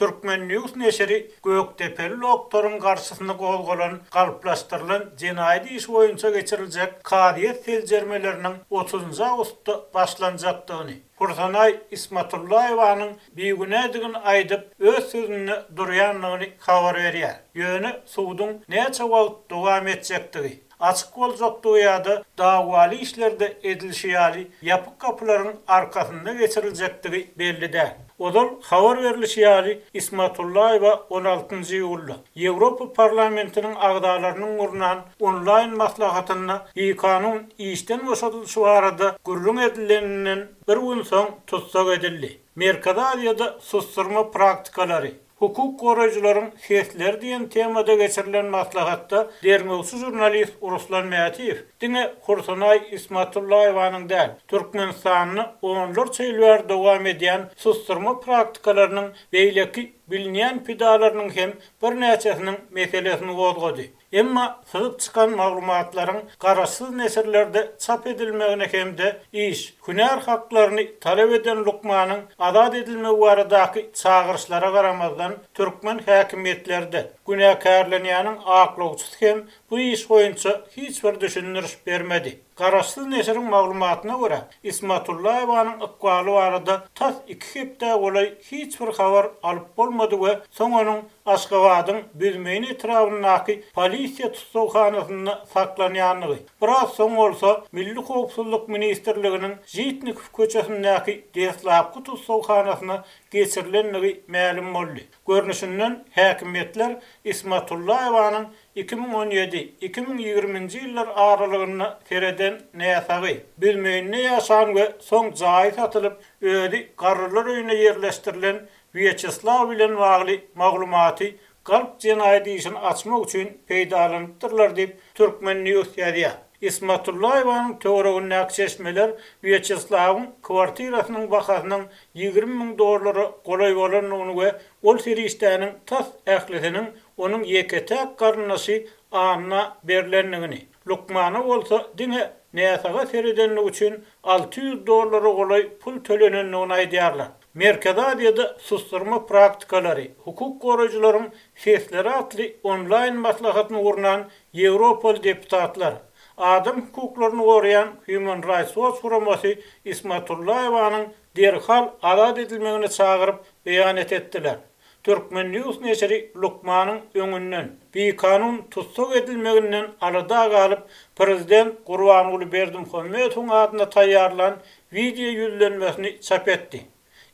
Turkmen. News neşiri gökdepeli doktoryň garşysyna gozgalan galplaşdyrylan jenaýat işi boýunça geçiriljek kazyýet seljermeleriniň otuzynjy awgustda başlanjakdygyny, Hursanaý Ismatullaýewanyň bigünädigini aýdyp, öz sözünde durýandygyny habar berýär. Ýöne suduň näçe wagt dowam etjekdigi, açyk boljakdygy ýa-da dawaly işlerde edilişi ýaly ýapyk gapylaryň arkasynda geçiriljekdigi belli däl. Ozal habar berlişi ýaly, Ismatullaýewa on altynjy iýulda Ýewropa Parlamentiniň agzalarynyň gurnan onlaýn maslahatynda bikanun işden boşadylyşy barada gürrüň edileninden bir gün soň tussag edildi. Merkezi Aziýada susdurma praktikalary, Hukuk goraýjylaryň sesleri diýen temada geçirilen maslahatda derňewçi žurnalist Ruslan Mätiýew diňe Hursanaý Ismatullaýewanyň däl, Türkmenistanda onlarça ýyl bäri dowam edýän susdurma praktikalarynyň beýleki bilinýän pidalarynyň hem birnäçesiniň meselesini gozgady. Emma syzyp çykan maglumatlaryň garaşsyz neşirlerde çap edilmegine hem-de iş, hünär haklaryny talap eden lukmanyň azat edilmegi baradaky çagyryşlara garamazdan, türkmen häkimiýetleri-de, günäkärlenýäniň aklawçysy hem bu iş boýunça hiç bir düşündiriş bermedi. Garaşsyz neşiriň maglumatyna görä, Ismatullaýewanyň ykbaly barada tas iki hepdä golaý hiç bir habar alyp bolmady we soň onuň Aşgabadyň Büzmeýin etrabyndaky polisiýa tussaghanasynda saklanýandygy, biraz soň bolsa Milli howpsuzlyk ministrliginiň Žitnikow köçesindäki deslapky tussaghanasyna geçirilendigi mälim boldy. Görnüşinden, häkimiýetler Ismatullaýewanyň 2017, 2020-nji ýyllar aralygynda sereden näsagy, Büzmeýinde ýaşan we soň jaýy satylyp, özi garrylar öýüne ýerleşdirilen Wýaçeslaw bilen bagly maglumaty galp jenaýat işini açmak üçin peýdalanypdyrlar diýip, Turkmen. News ýazýar. Ismatullaýewanyň töweregindäki çeşmeler Wýaçeslawyň kwartirasynyň bahasynyň 20 müň dollara golaý bolandygyny we ol serişdäniň tas ählisiniň onuň ýeke-täk garyndaşy Anna berlendigini, lukmana bolsa diňe näsaga seredenligi üçin 600 dollara golaý pul tölenendigini aýdýarlar. Merkezi Aziýada susdurma praktikalary, hukuk goraýjylaryň sesleri atly onlaýn maslahatyny gurnan ýewropaly deputatlar, adam hukuklaryny goraýan Human Rights Watch guramasy Ismatullaýewanyň derhal azat edilmegine çagyryp beýanat etdiler. Turkmen. News neşiri lukmanyň öňünden bikanun tussag edilmeginden alada galyp, prezident Gurbanguly Berdimuhamedowyň adyna taýýarlan wideo ýüzlenmesini çap etdi.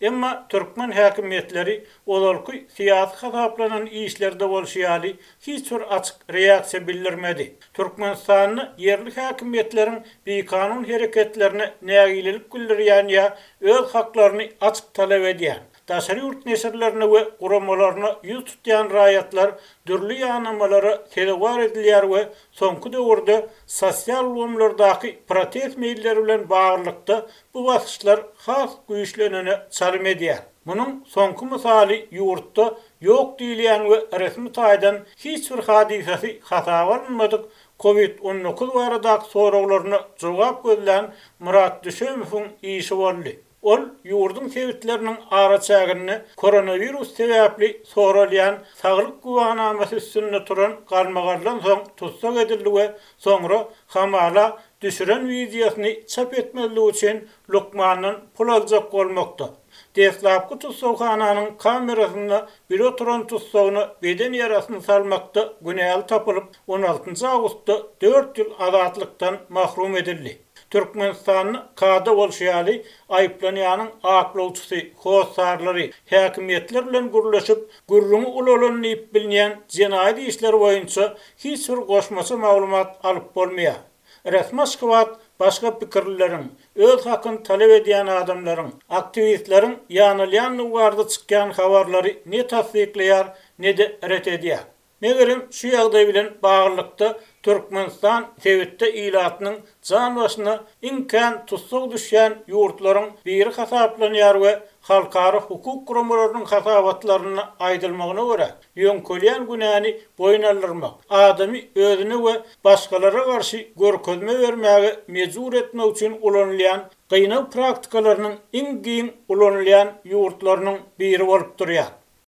Emma türkmen häkimiýetleri ozalky syýasy hasaplanan işlerde bolşy ýaly hiç bir açyk reaksiýa bildirmedi. Türkmenistanda ýerli häkimiýetleriň bikanun hereketlerine nägilelik bildirýän ýa öz haklaryny açyk talap edýän, daşary ýurt neşirlerine we guramalaryna ýüz tutýan raýatlar dürli ýanamalara sezewar edilýär we soňky döwürde sosial ulgamlardaky protest meýilleri bilen baglylykda bu basyşlar has güýçlenene çalym edýär. Munuň soňky mysaly ýurtda ýok diýilýän we resmi taýdan hiç bir hadysasy hasaba alynmadyk Covid 19 baradaky soraglaryna jogap gözlän Myrat Düşemowyň işi boldy. Ol ýurduň sebitleriniň araçäginde koronawirus sebäpli soralýan saglyk güwänamasy üstünde turan galmagaldan soň tussag edildi we soňra hamala düşüren wideosyny çap etmezlik üçin lukmandan pul aljak bolmakda, deslapky tussaghananyň kamerasynda bile oturan tussagyna beden ýarasyny salmakda günäli tapylyp, on altynjy awgustda dört ýyl azatlykdan mahrum edildi. Türkmenistanda kada bolşy ýaly, aýyplanýanyň aklawçysy, hossarlary, häkimiýetler bilen gürleşip, gürrüňi ulalan diýip bilinýän jenaýat işleri boýunça hiç bir goşmaça maglumat alyp bolmaýar. Resmi Aşgabat başga pikirlileriň, öz hakyny talap edýän adamlaryň, aktiwistleriň ýanalýandygy barada çykýan habarlary ne tassyklaýar, ne-de ret edýär. Megerem, şu ýagdaý bilen baglylykda Türkmenistan sebitde ilatynyň jan başyna iň kän tussag düşýän ýurtlaryň biri hasaplanýar we halkara hukuk guramalarynyň hasabatlarynda aýdylmagyna görä, ýöňkelýän günäni boýun aldyrmak, adamy özüne we başgalara garşy görkezme bermäge mejbur etmek üçin ulanylýan gynag praktikalarynyň iň giň ulanylýan ýurtlarynyň biri bolup durýar.